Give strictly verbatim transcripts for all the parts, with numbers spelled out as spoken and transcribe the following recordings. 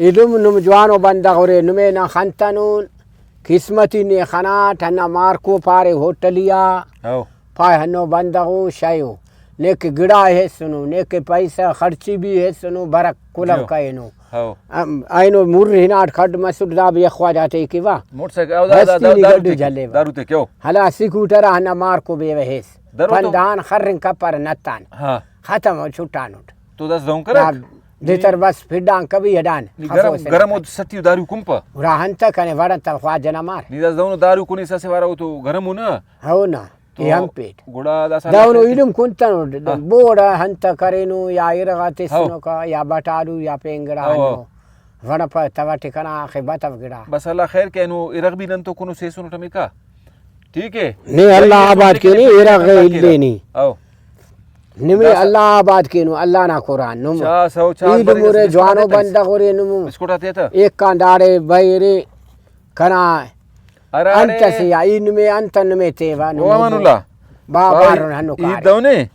ایلم نم جوانو بندغ ارے، نمے نا خنتنون، قسمتی نے خناٹ، ہندا مارکو پارے ہوٹلی آ، ہو۔ پائے ہنو بندغ او شے او، نے کہ گڑا ہیسنو، نے کہ پیسہ خرچی بھی ہیسنو، برک کلو جیو۔ کینو۔ ہو۔ ام، اینو مر ہناٹ کھڈ مسٹ، دا بھی اخواجہ تے کہ وا۔ موٹر سائیکل، او دا، دا، ہستی دا، نی دارو گڈ تے کہ، جلے وا۔ دارو تے کہ، ہو۔ ہلا سکوٹر آ ہندا مارکو بیوہ ہیس۔ درو تو پندان خرن کپر نتان۔ ہاں۔ ختم ہو چھٹانٹ۔ تو دس دہن کرک؟ دا دتر بس پھڈان کبھی ہڈان نی گرم، خفوس گرم نتان۔ او ستی دارو کنپہ۔ گڑا ہنتہ کنے وڑ انت خواجہ نا مار۔ نی دس دہنو دارو کنیس اسہ وارا او تو گرم او نا۔ ہو نا، تو ای ہم پیٹ۔ گڑا داسہ دہنو ایلم کنتنٹ، ہاں۔ بوڑ ہنتہ کرینو یا ارغ آ ہو۔ تسنکہ یا بٹالو یا پین گڑا ہو، ہو۔ ہنو۔ وڑ پہ تغٹی کنا آخے بتو گڑا۔ بس اللہ خیر کے، اینو ارغ بھی نن تو کنو سیسنٹ ہمیکا۔ ٹھیک ہے۔ نے اللہ آباد کینی، ارغ الینے۔ او۔ نمے داسہ اللہ آباد کینو، اللہ نا قرآن نم۔ چا سو چا عید برے مرے، بسکٹ جوانو آتے تس۔ بندغ ارے نم۔ بسکٹ آتے تا۔ ایک کان داڑے بھائی رے کنا۔ ہراڑے انت سے یا ای نمے انت نمے تیوا نم۔ او امان اللہ۔ با-، بارون ہنو عید کارے۔ دہنے۔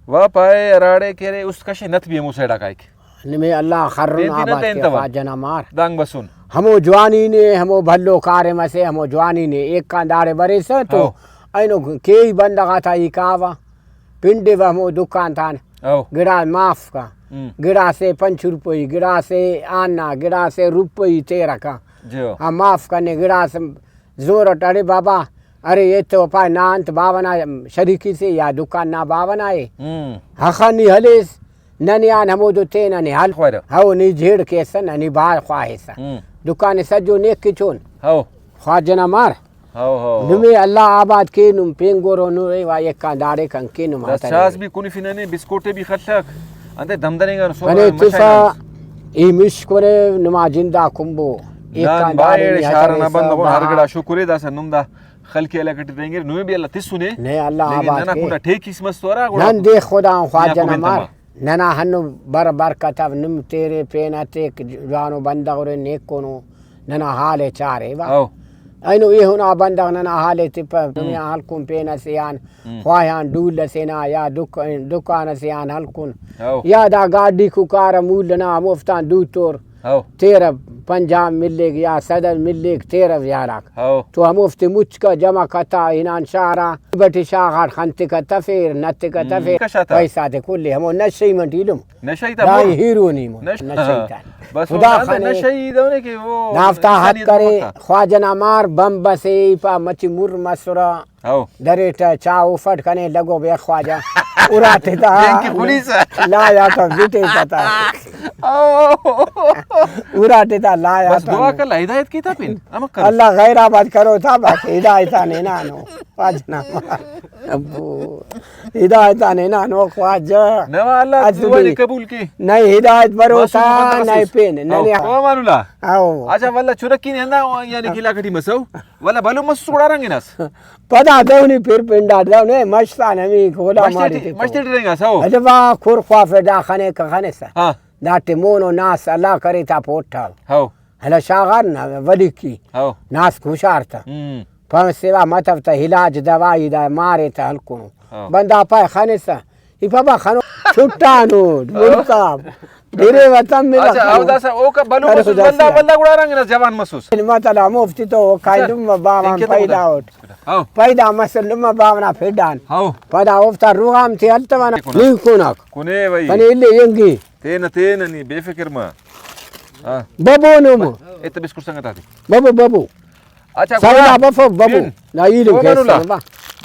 وا پائے ہراڑے کہ ارے است کشے نت بھی ہمو سائیڈا کائک۔ نمے اللہ خرن پین تینا آباد تین کے توا۔ خواجہ نا مار۔ دانگ بسن۔ ہمو جوانی نے، ہمو بھلو کاریم اسے، ہمو جوانی نے۔ ایک کان داڑے بریسہ تو ہو۔ اینو کیہی بندغ آتا ای کاوہ۔ پنڈیوہ ہمو دکان تان۔ ہو۔ گڑا معاف کا۔ ہم۔ گڑاسے پنچ روپئی، گڑاسے آنا، گڑاسے روپئی تیرہ کا۔ جیو۔ ہاں، معاف کنے، گڑاس زور اٹ، اڑے بابا، ارے ایتو پائے نا انت باوہ نا شریکی سے یا دکان نا باوہ نا ءِ۔ ہم۔ ہخہ نی ہلیس، ننے آن ہمودو تینہ نے ہل۔ خواہرہ۔ ہو، نی جھیڑ کیسہ، نی بھاز خواہسہ۔ ہم۔ دکان سجو نیک کچون۔ ہو۔ خواجہ نا مار۔ ہو، ہو، ہو۔ نمے اللہ آباد کے، نم پینگورو نو وا یکان داڑے کن کے نم بس آتا چاس نے۔ بھی کنفنہ نے، بسکوٹے بھی خلک۔ انتے دم درینگانو سوب کنے آن مشا تسا ہنانس۔ ای مش کنے نما جندا کمبو۔ نان یکان با داڑے ایڑے نی شار ہچڑے نا بندغ سوب ہر آ۔ گڑا شکر ءِ، داسہ نم دا خلق علاقہ ٹی رہینگرے، نمے بھی اللہ تسنے۔ نے اللہ لیکن آباد ننا کے۔ کنڈا ٹیک اس مستو ہرا گڑا۔ نن دے خدا آن خواجہ نا مار۔ ننا ہنو بر برکت اف، نم تیرے پین اتیک، جوانو بندغ ارے نیکونو ننا حال ءِ چارے وا۔ او۔ اینو ایہن آ بندغ ننا حال ءِ تپہ، ہم۔ نمے آن ہلکن پین اسے آن، ہم۔ خواہان ڈول اسے نا یا دک-، دکان اسے آن ہلکن۔ او۔ یا دا گاڈیکو کارہ مول ئنا ہموفتان دو تور۔ ہو۔ تیرہ پنجاہ ملیک یا صد ملیک تیرہ یاراک۔ ہو۔ تو ہموفتے مچ کہ جمع کتا ہنان شارا، بٹی شاغاٹ خنتکہ تفیر، نتکہ ہم، تفیر۔ کشاتا۔ پیسہ تے کل ہمو نشئی منٹ ایلم۔ نشئی تا دائی مر۔ ہیرونی مر۔ نش-، نشئی تا۔ بس خدا وہ خانے۔ نشئی دانے کہ وہ دافتا انسانیت حق کرے، مر تا۔ خواجہ نا مار بمب سے، ای پا مچی مر مسرہ۔ ہو۔ دریٹہ چا اوفٹ کنے لگو بے خواجہ۔ اراتے تا۔ بینک پولیس۔ لا یا تا بیٹے پتا۔ ہو۔ اراتے تا لا یا بس تا دعا نے۔ کلا ہدایت کی تا پین۔ امک کر۔ اللہ خیر آباد کرو تا باقی ہدایت آنے نانو۔ خواجہ نا مار۔ ابو۔ ہدایت آنے نانو خواجہ۔ نوا اللہ ازلی۔ دعا نے قبول کی۔ نئے ہدایت برو معصوم تا، بندغ نئے اسس۔ پین۔ ہو۔ ننے۔ او امان اللہ۔ ہو۔ اچھا واللہ چرکی نے ہندا یعنی کہ علاقہ ٹی مسو۔ ولا بھلو مسس گڑا رنگ ہناس۔ پدا دہنی پھر پنڈا دہنے مشتان ہمی گھولا مشتے ماڑی ٹی، تے مشتے ٹی رنگ اس، ہو۔ اجبا کھر خوافے دا خنے کہ خنسہ۔ ہاں۔ دا ٹی مونو ناس اللہ کرے تا پوٹھاو۔ ہو۔ ہلا شاغار نا ولیکی۔ ہو۔ ناس کشار تا۔ ہم۔ پنس سیوا متو تا علاج دوائی دا مارے تا ہلکنو۔ ہاں۔ بندغ پائے خنسہ، ای پاپا خنو چھٹانو، ملکا، بھرے وطن میں اچھا، لکھنؤ۔ او داسا، او کا بلو کرو مسوس، داسا۔ بندغ، بندغ گڑا رنگ نا جوان مسوس۔ مطلب، مفتی تو کائے اچھا۔ دم باوان انکہ تو پیدا بتا۔ اوٹ۔ ہاں۔ پیدا مسل لما باونا پھڈان۔ ہاں۔ پدا اوفتا روغام تے ہلتوانا۔ دیکھو نا۔ نی کوناک۔ کنے بھائی۔ کنے الے ینگی۔ تین، تین نی بے فکر ما۔ ہاں۔ ببو نومو۔ ایت بسکٹ سنگت آتے۔ ببو، ببو۔ اچھا، سودا گڑا بفو ببو۔ پین۔ نا ایلم او کیسہ منولا۔ با۔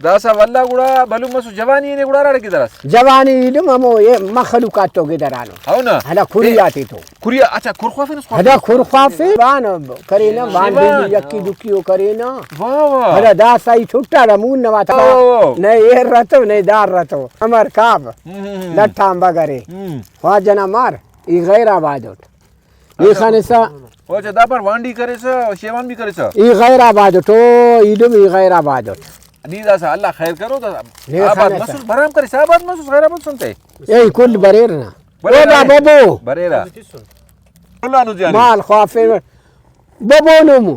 داسا ولدا گڑا بھلو مسو جوانی نے گڑا راڑے گدراس۔ جوانی ایلم ہمو اے مخلوقات تو گدرانو۔ ہو نا۔ ہلا کھری آتے تو۔ کھری، اچھا، کھر خوافینس خوافینس۔ ہلا کھر خوافے، بان کرینہ، بان شیوان۔ ڈیلی یکی دکی او کرینہ۔ واہ، واہ۔ ہلا داسا ای چھٹا دا مون نواتا۔ او۔ نئے ایر رتو، نئے دار رتو۔ امر کاب۔ ہم، ہم، ہم۔ لٹان بگرے۔ ہم۔ خواجہ نا مار، ای غیر آباد اٹ۔ ای خنسہ۔ او اچھا، دا پر وانڈی کریسہ، شیوان بھی کریسہ۔ ای غیر آباد اٹ، او ایلم ای غیر آباد اٹ۔ نی داسا اللہ خیر کرو، دا نی آباد خنسہ۔ مسوس، برام کریسہ، آباد مسوس، غیر آباد سنتے۔ اے کل بریر نا۔ بریر او دا نا۔ ببو۔ بریرہ۔ اللہ نو جانی۔ مال خوافے ببو نومو۔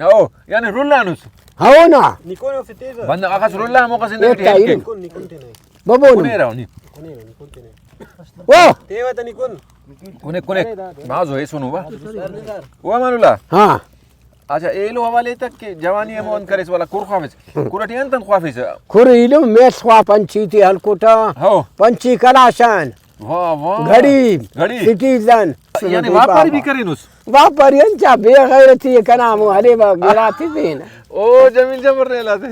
او، یعنی رلانس۔ ہو نا۔ بندغ آخس رلا موقع زندگی ٹی ایتا ہلکک۔ ایلم۔ ببو نومو۔ کنے راو نی۔ او۔ تیوہ تا نی کن۔ کنے کنے، بھاز ہو ایسونو با۔ او امان اللہ۔ ہاں۔ اچھا، ایلو حوالے تک کہ جوانی ہمو انت کریس والا کر خوافس۔ کر ٹی انت انت خوافس؟ کر ایلو میل خوا پنچی تے ہلکوٹا۔ ہو۔ پنچی کلاشان۔ واہ واہ۔ گھڑی۔ گھڑی۔ سٹیزن۔ یعنی واپاری بھی کرینس؟ واپاری انچا بے غیرتی ءِ کنا ہمو ہلیوہ گڑاتے تینا۔ او جمیل جبر نے لاتے۔